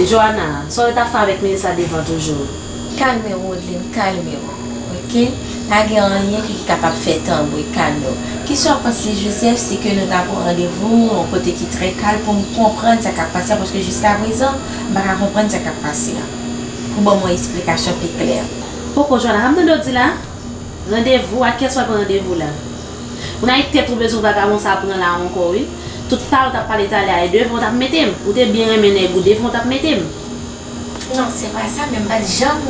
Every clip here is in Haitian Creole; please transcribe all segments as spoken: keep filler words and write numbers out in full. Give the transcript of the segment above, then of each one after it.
Joana, sa w ret ap fè avèk Melissa devan toujou? Kalme w, Rodeline, kalme w. Oke? Pa gen anyen ki kapab fè tanbri, kalme w. Kisa w panse, Joseph, si ke nou ta pran randevou yon kote ki trè kalm pou m konprann sa k ap pase a, paske jiskaprezan, m pa ka konprann sa k ap pase a. Pou ban m yon esplikasyon pi klè. Poko, Joana, sa m tande w di la? Randevou? Ak kiyès w ap pran randevou la? Moun avèk tèt ou bezwen vagabon sa pran la ankò wi. Tout pale w t ap pale talè a, e devan w t ap mete m. Ou te byen renmen nèg ou, devan w t ap mete m. Non, se pa sa, men m pa t janm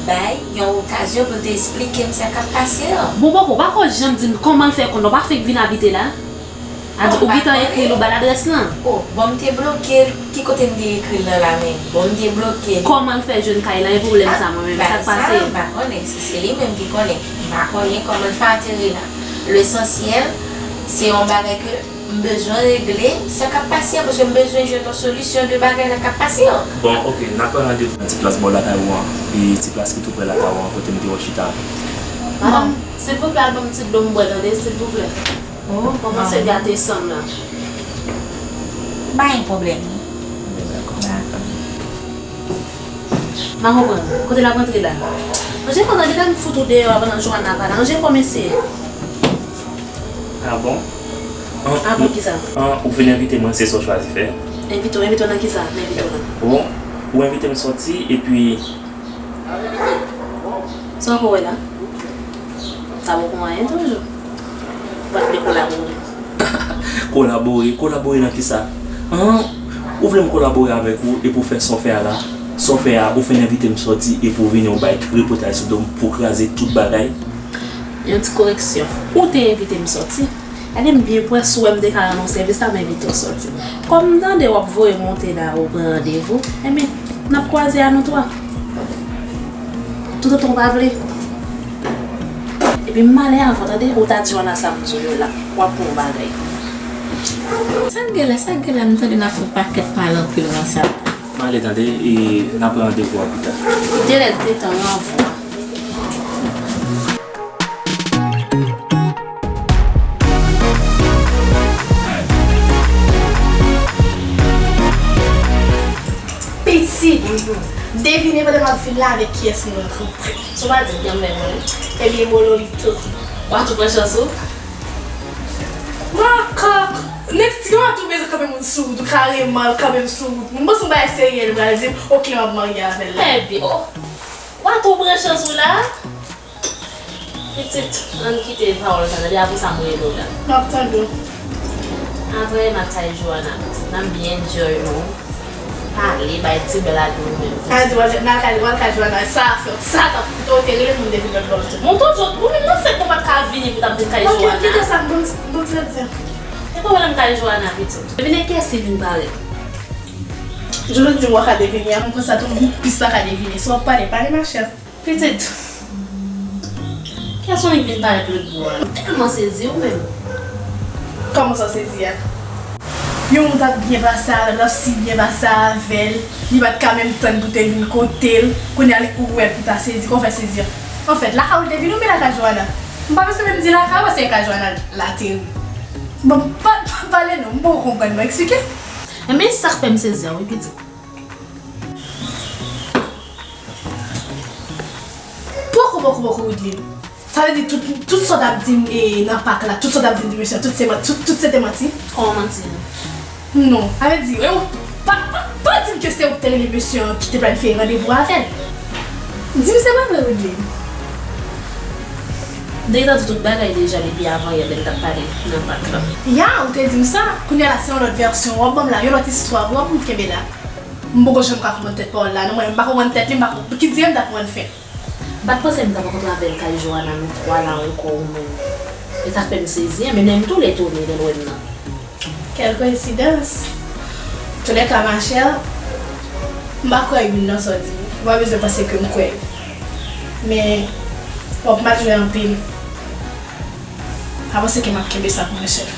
bay yon okazyon pou l te esplike m sa k ap pase an. Bon, Poko, ou pa ko janm di m kòman l fè konn la, ou pa fenk vin abite la? A di, ou gentan ekri l, ou ba l adrès lan? Oh, bon, m te bloke l. Ki kote m te ekri l nan la men? Bon, m te bloke l. Kòman l fè jwenn kay la? E pwoblèm sa mwen menm, sa k pase? M pa konnen si se li menm ki konnen. M pa konnen kòman l fè ateri la. Lesansyèl, se yon bagay ke m bezwen regle, sa k ap pase an, paske m bezwen jwenn yon solisyon de bagay la k ap pase an. Bon, oke, n ap pran randevou nan ti plas bò lakay ou an, e ti plas ki tou prè lakay ou an, kote m te wè w chita. Madanm, silvouplè, al ban m ti dlo m bwè, tande, silvouplè. Oh, kòmanse gate san m nan. Pa gen pwoblèm. Dakò. Dakò. M pa konprann. Kote l ap rantre la? Ranje kò, tande, m fout ou deyò a pandan Joana pa la. Ranje kò, mesye. Ah bon? Ah bon, kisa? An, ou vin envite mwen, se sa w chwazi fè? Envite w, envite w nan kisa? M envite w nan? Bon, ou envite m sòti, epi Sa w ko wè la? Sa poko anyen toujou. Ou pa t vle kolabore. Kolabore? Kolabore nan kisa? An? Ou vle m kolabore avèk ou epi w fè sa w fè a la? Sa w fè a, ou fenk envite m sòti epi w vini w bay tout repòtaj sou do m pou w kraze tout bagay? Yon ti koreksyon. Ou te envite m sòti. Gade m byen prè, si w wè m te ka rann ou sèvis la, m envite w sòti. Kòm m tande w ap voye monte la, ou pran randevou, enben, n ap kwaze a nou twa. Toutotan w pa vle. Epi m ale avan, tande, ou ta di Joana sa m di w yo la, w ap pran yon bagay. Sa k gen la, sa k gen la, m tande n ap fè yon pakèt pale anpil nan sal la. M ale tande, e n ap pran randevou a pita. Delè detan ranvwa. Pitit, devine pandan m ap vin la avèk kiyès m rankontre. Si w pa di m, jan m fè konnen. Ebyen, Bololito. W a tou pran chans ou? Makak! Nèg ti yo a tou bezwen kanpe moun sou wout, ou kareman l kanpe m sou wout. Moun panse yon bagay serye, li pral di m, oke, m ap marye avè l la. Ebyen, oh! W a tou pran chans ou la? Pitit, ann kite pawòl sa, tande, apre sa m rele w la. M ap tande w. Apre m ap kay Joana, pitit, n ap byen enjoy nou. Pale, bay ti blag nou menm. Sa vle di w al, n al kay, w al kay Joana, sa a fè w, sa t ap koute w te rele m, m te vin lòt bò. Monton jòt, ou menm nan sèk ou pa t ka vini pou w t ap vin kay Joana. Ok, kite sa, m bon, bon, sa di. E pa wè m kay Joana, pitit. Vin enkyète vin parèt. Jodi w a ka devine, a m konsa tou, m plis pa ka devine. Si w ap pale, pale, machè. Pitit, kiyès yon nèg vin parèt lòt bò a? M tèlman sezi, ou menm. Kòman sa w sezi a? Yon moun t ap byen pase a, l ap si byen pase avè l, li pa t ka menm tann pou te vin kote l, kounye a li ou wè l pou ta sezi, kòman w fè sezi a? Anfèt, lakay ou l te vin oubyen lakay Joana? M pa bezwen menm di lakay ou, paske kay Joana l ateri. Bon, pa, pa pale non, m poko konprann non, eksplike. Enben, sa k fè m sezi a, wi, pitit. Poko, poko, poko, Wideline. Sa vle di tout, tout sa w t ap di m, e, nan pak la, tout sa w t ap di m di mesye a, tout se man-, tout, tout se te manti? Kòman manti? Non, sa vle di, e, ou, pa, pa, pa di m ke se ou ki te rele mesye an ki te planifye randevou avè l. Di m se pa vre, Wideline. M te gentan di tout bagay deja depi avan yè lè n t ap pale nan pak la. Ya, ou te di m sa. Kounye a la, se yon lòt vèsyon w ap ban m la, yon lòt istwa w ap kenbe la. M poko janm ka konprann tèt pawòl la, non, mwen, m pa konprann tèt li, m pa konprann ki dirè m t ap konprann fen. M pa t panse m t ap rankontre avè l kay Joana, nou twa la ankò, ou menm. E sa fè m sezi, men m tou etone lè l wè m nan. Quelle coïncidence! Toulèka, machè, m pa kwè youn nan sa w di yo. Ou pa bezwen panse ke m kwè yo. Men, w ap mal jwe anpil. Pa panse ke m ap kenbe sa pou mwen sèl.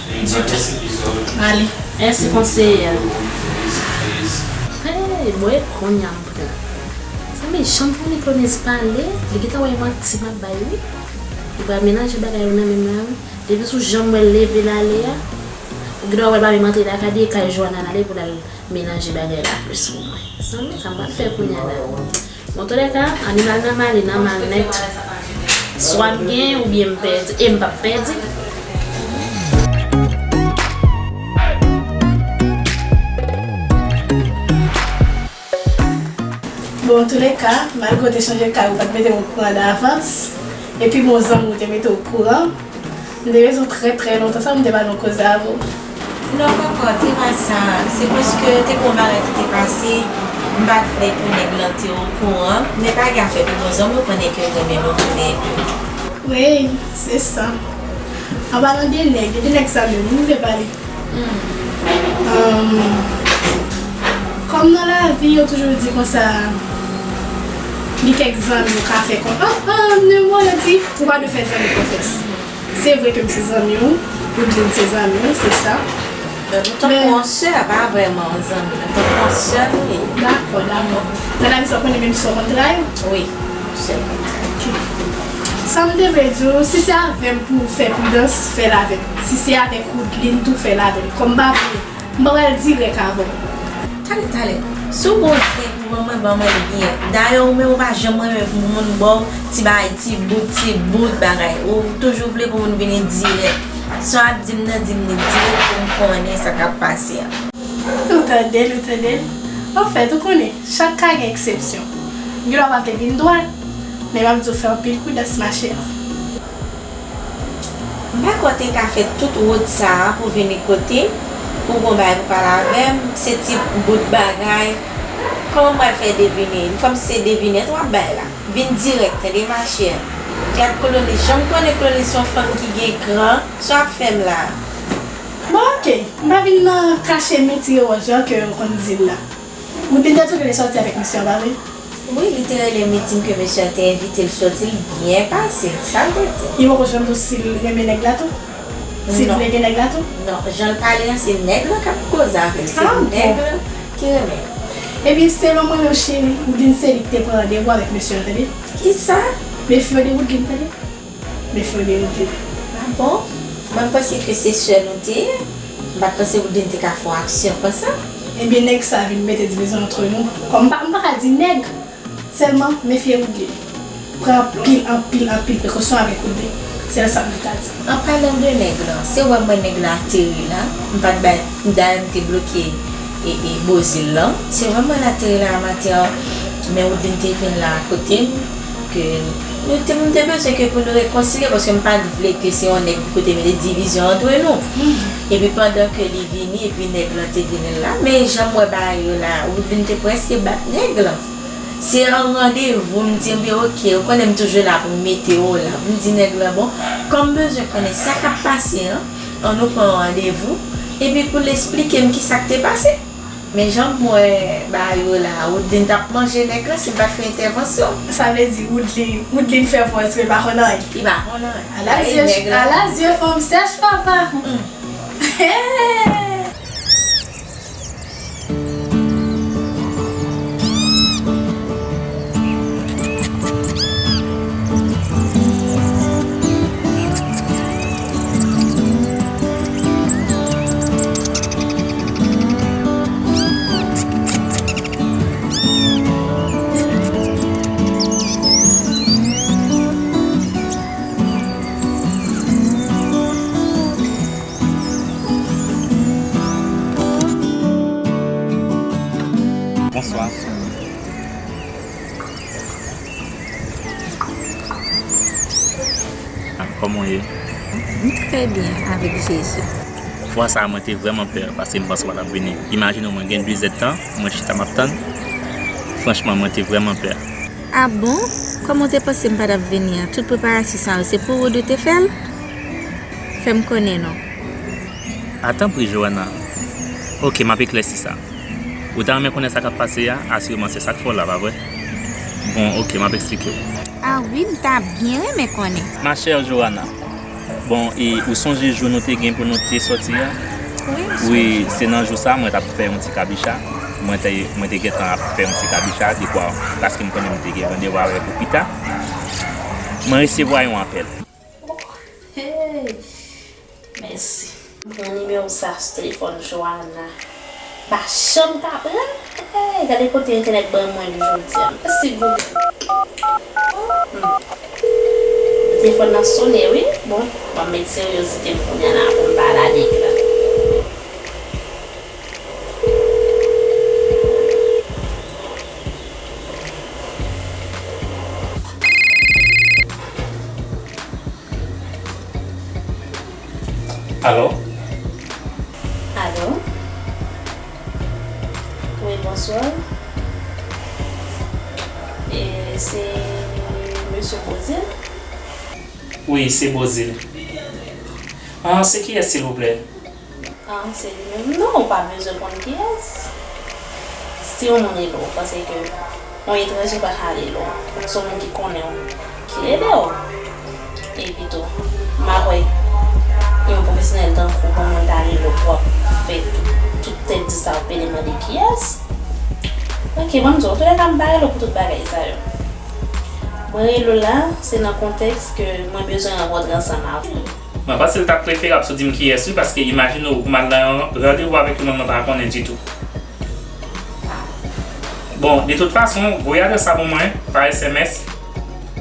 Mèsi, konseye. Hey, mwen kounye a m pran. Sa mechan pou Nicolas pale, li gentan wè manti m ap bay, wi. Li pral menaje bagay yo nan men m la, wi. Depi sou jan m wè l leve l ale a, Ou gen dwa wè l pa menm antre lakay li, e kay Joana l ale pou l al melanje bagay la plis pou mwen. Zanmi, sa m pral fè kounye a la? Bon, antoulèka, ann al nan mare, nan mare nèt. Swa m genyen oubyen m pèdi, e m p ap pèdi. Bon, antoulèka, malgre w te chanje kay, ou pa t mete m okouran davans. Epi, bon, zanmi w te mete w okouran. M te bezwen w trè, trè lontan, sa m te pa nan koze avè w. Non, kòkòt, se pa sa. Se paske te gon bagay ki te pase, m pa t vle pou nèg lan te okouran. Men pa gen afè pou bon zanmi w konnen ke m renmen nou toulède. Wi, se sa. An palan de nèg, de nèg sa menm, m vle pale. Ahn, kòm nan lavi, yo toujou di konsa, gen kèk zanmi ou ka fè kon, an, an, nan mo yo di, ou pa dwe fè zanmi konfyans. Se vre ke m se zanmi w, Woodline se zanmi w, se sa. Donk, nou tankou yon sè, pa vrèman yon zanmi, nou tankou yon sè nou ye. Dakò, dakò. Nan lavi sa, w konnen menm sè w konn trayi w? Wi, sè w konn trayi. Ok. Sa m te vle di w, si se avè m pou w fè pridans, fè l avè m. Si se avèk Woodline tou, fè l avè m. Kòm m pa vle, m pral dirèk avè w. Talè, talè. Si w gon zen pou mwen, mwen ban mwen l byen. Dayè, ou menm ou pa janm renmen pou moun ba w ti bagay, ti bout, ti bout bagay. Ou toujou vle pou moun vini dirèk. Sa w ap di m nan, di m li dirèk pou m konnen sa k ap pase a. Ou tande l, ou tande l. Anfèt, ou konnen, chak ka gen eksepsyon. Gen lè w ap te vin dwat, men m ap di w fè anpil pridans, machè. M pa kwè w te ka fè tout wout sa a pou vini kote m, pou gon bagay pou pale avè m, se ti bout bagay. Kòman m pral fè devine? Kòmsi se devinèt w ap bay la. Vin dirèk, tande, machè. Gad Kloni, jan m konnen Kloni se yon fanm ki gen kran, sa w ap fè m la a? Bon, ok. M pa vin nan kache men ti rewòch jan ke w konn di m la. Woodline te toujou vle sòti avèk mesye an, pa vre? Wi, li te rele m, li di m ke mesye an te envite l sòti, l byen pase. Sa l te di. Li poko janm di w si l renmen nèg la tou? Si l vle gen nèg la tou? Non, jan l pale an, se nèg lan k ap koze avè l. Se nèg lan ki renmen l. Ebyen, selon mwen menm, cheri, Woodline se li ki te pran randevou avèk mesye an, tande? Kisa? Mefye w de Woodline, tande? Mefye w de Woodline. Ah bon? Mwen, m panse ke se sè nou te ye. M pa t panse Woodline te ka fè yon aksyon konsa. Ebyen, nèg sa vin mete divizyon antre nou. Kòm m pa, m pa ka di nèg, sèlman mefye Woodline. Pran anpil, anpil, anpil prekosyon avèk Woodline. Sèl sa m ka di. An palan de nèg lan, se wè mwen nèg la ateri la. M pa t bay, dayè m te bloke e, e Bozil lan. Se wè mwen l ateri la maten an, men Woodline te vin la kote m. Ke nou te, m te bezwen ke pou nou rekonsilye, paske m pa t vle ke se yon nèg ki pote mete divizyon antre nou. Epi pandan ke li vini, epi nèg lan te vini la, men jan m wè bagay yo la, Woodline te prèske bat nèg lan. Se yon randevou, m di, ebyen, ok, ou konnen m toujou la pou m mete w la. M di nèg lan, bon, kòm m bezwen konnen sa k ap pase an, ann nou pran yon randevou, epi pou l esplike m kisa k te pase. Men jan m wè bagay yo la, Woodline t ap manje nèg lan si l pa t fè entèvansyon. Sa vle di Woodline, Woodline fè vwa èske l pa konn anyen? Li pa konn anyen. Ala zye, ala zye fanm sèch, papa! Bonswa. Ah, kòman w ye? M trè byen, avèk Jezi. Fwa sa a, mwen te vrèman pè, paske m panse w pa t ap vini. Imajine w, mwen gen de zèdtan, mwen chita m ap tann. Franchman, mwen te vrèman pè. Ah bon? Kòman w te panse m pa t ap vini an? Tout preparasyon sa yo, se pou Wood ou te fè l? Fè m konnen non. Ah, tanpri, Joana. Ok, m ap eklèsi sa. Ou ta renmen konnen sa k ap pase a? Asireman se sa k fè w la, pa vre? Bon, ok, m ap eksplike w. Ah wi, m ta byen renmen konnen. Ma chère Joana, bon, e ou sonje jou nou te gen pou nou te sòti a? Wi, m sonje. Wi, se nan jou sa a mwen t ap fè yon ti kabicha. Mwen te, mwen te gentan ap fè yon ti kabicha, dekwa, paske m konnen m te gen randevou avèk ou pita. Mwen resevwa yon apèl. Hey! Mèsi. M pran nimewo sa sou telefòn Joana. M pa janm ka pran. Hey, gade kote entènèt ban mwen li jodi a. Mèsi Google. Hmm. Telefòn nan sonnen wi. Bon, m ap met seryozite m kounye a la pou m pa lage la. Alo? Alo? Wi, bonswa. E se mesye Bozil? Wi, se Bozil. Ah, se kiyès, silvouplè? Ah, se li menm. Non, ou pa bezwen konn kiyès. Si yon moun rele w, panse ke yon etranje pa ka rele w. Fòk se yon moun ki konnen w, ki rele w. Epi tou, m pa kwè yon pwofesyonèl tankou w pou moun ta rele w pou w ap fè tout, tout tèt di sa w ap pede mande kiyès. Ok, ban m di w, antoulèka, m pa rele w pou tout bagay sa yo. Mwen rele w la, se nan kontèks ke mwen bezwen rankontre ansanm avè w. Mwen panse l t ap preferab si w di m kiyès wi, paske imajine w, pou m al nan yon randevou avèk yon nonm mwen pa konnen ditou. Bon, de tout fason, voye adrès la pou mwen, pa S M S,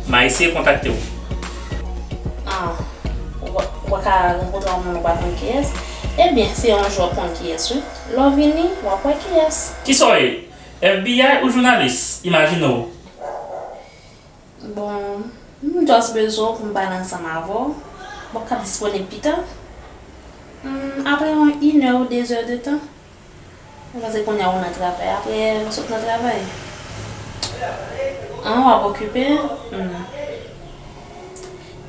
m a eseye kontakte w. Ah, w, w ka rankontre yon moun ou pa konn kiyès? Ebyen, se yon jou w ap konn kiyès wi. Lè w vini, w ap wè kiyès. Kisa w ye? F B I ou jounalis? Imajine w. Bon, m just bezwen w pou m pale ansanm avè w. W ap ka disponib pita? Hmm, apre yon inè ou dezè de tan. Mwen panse kounye a ou nan travay. Apre, ou sot nan travay? An, w ap okipe? Hmm.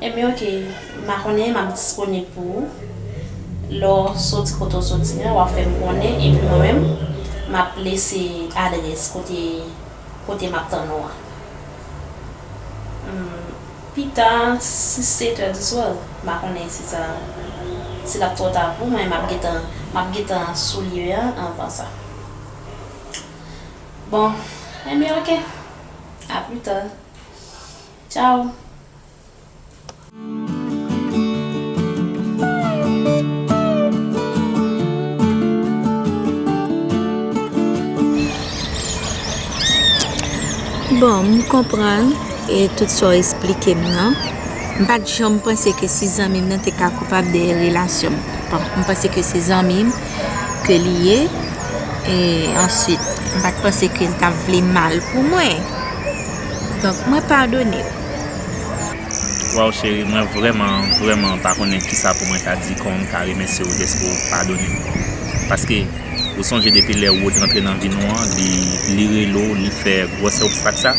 Ebyen, ok. M pa konnen, m ap disponib pou ou. Lè w soti kote w soti an, w ap fè m konnen. Epi mwen menm, m ap lese adrès kote kote m ap tann ou an. Hmm, pita, sis, sèt è di swa, m pa konnen si sa, si l ap twò ta pou mwen, m ap gentan, m ap gentan sou lye a anvan sa. Bon, enben, ok. A pita. Tchao. Bon, m konprann, e tout sa w esplike m nan. M pa t janm panse ke si zanmi m nan te ka koupab dèyè relasyon m. Bon, m panse ke se zanmi m ke li ye. E answit, m pa t panse ke l t ap vle mal pou mwen. Donk, mwen padone l. Waw, cheri, mwen vrèman, vrèman pa konnen kisa pou mwen ta di, kòman m ta remèsye w dèske w padone m. Paske, ou sonje depi lè Rod rantre nan vi nou an, li, li rele w, li fè gwòsè obstak sa.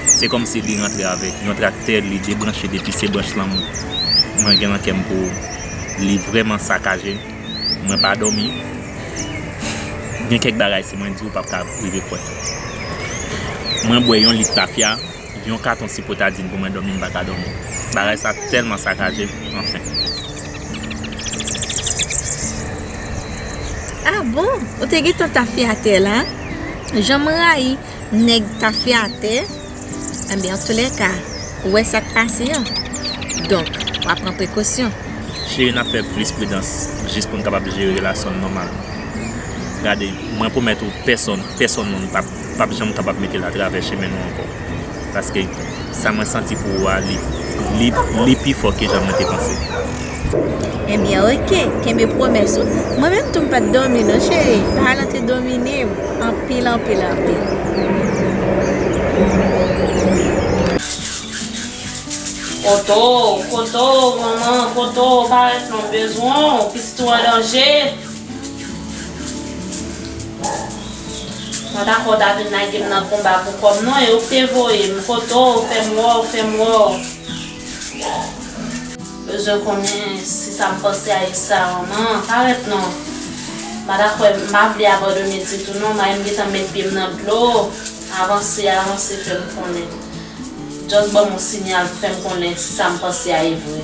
Se kòmsi li rantre avèk yon traktè, li debranche depi se branch lanmou mwen gen nan kè m pou ou. Li vrèman sakaje. Mwen pa dòmi. Gen kèk bagay, si mwen di w, w p ap ka rive kwè. Mwen bwè yon lit tafya, yon katon sipwetadin pou mwen dòmi, m pa ka dòmi. Bagay sa tèlman sakaje m, anfen. Ah bon? Ou te gentan tafyatè la? Jan m rayi nèg tafyatè. Enben, antoulèka, ou wè sa k pase an. Donk, w a pran prekosyon. Cheri, n ap fè plis pridans, jis pou n kapab jere relasyon n nòmal. Gade, mwen pwomèt ou, pèsonn, pèsonn moun p ap, p ap janm kapab mete l atravè chemen nou ankò. Paske sa mwen santi pou ou a, li, li, li pi fò ke jan mwen te panse. Ebyen, oke, kenbe pwomès ou. Mwen menm tou m pa t dòmi non, cheri. Pawòl lan te domine m anpil, anpil, anpil. Kote w, kote w, manman, kote w, parèt non, m bezwen w, pitit ou an danje. Mwen dakò w ta vin lage m nan konba pou kòb non, e ou k te voye m, kote w, fè m wè w, fè m wè w. Bezwen konnen si sa m panse a ex sa manman, parèt non. M pa dakò, m pa vle abandone ditou non, m gentan met pye m nan dlo. Avanse, avanse, fè m konnen. Just ban m yon siyal, fè m konnen si sa m panse a e vre.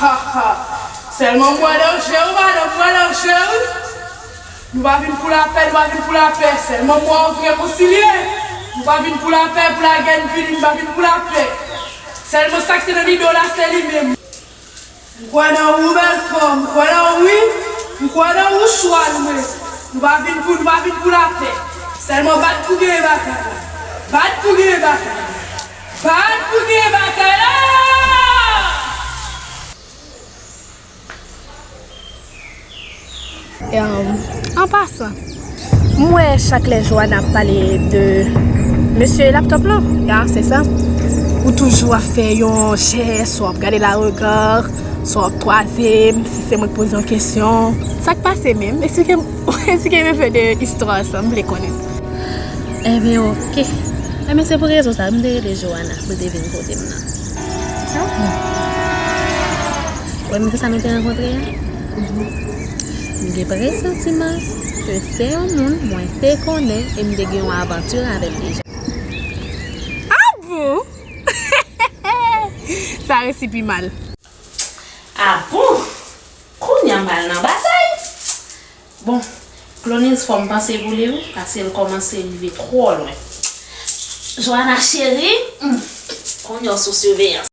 Ha, ha. Sèlman m wè nan je w, madanm, m wè nan je w. Nou pa vin pou lapè, nou pa vin pou lapè. Sèlman m wè w vin rekonsilye. Nou pa vin pou lapè, pou lagè n vini, nou pa vin pou lapè. Sèlman sa k te nan lide w la, se li menm. M kwè nan ou, bèl fanm, m kwè nan ou, wi. M kwè nan ou, chwal mwen. Nou pa vin pou, nou pa vin pou lapè. Sèlman bat pou genyen batay la. Bat pou genyen batay la. Bat pou genyen batay la! An pasan, m wè chak lè Johanna ap pale de mesye laptòp lan, ya, se sa. Ou toujou ap fè yon jès, swa w ap gade l a rega, swa w ap kwaze m, si se mwen k poze yon kesyon. Sa k pase menm? Eksplike m, eksplike m enpe de istwa sa, m vle konnen. Enben, oke. Enben, se pou rezon sa a m te rele Johanna pou l te vin kote m nan. Wè, mesye sa nou te rankontre a? M gen presantiman ke se yon moun mwen te konnen e m te gen yon avanti avè l deja. Ah bon? Sa resi pi mal. Ah bon? Kounye a m pral nan batay. Bon, Clonise, fò m panse pou li wi, paske l kòmanse rive twò lwen. Johanna cheri, hmm, kounye a w sou siveyans.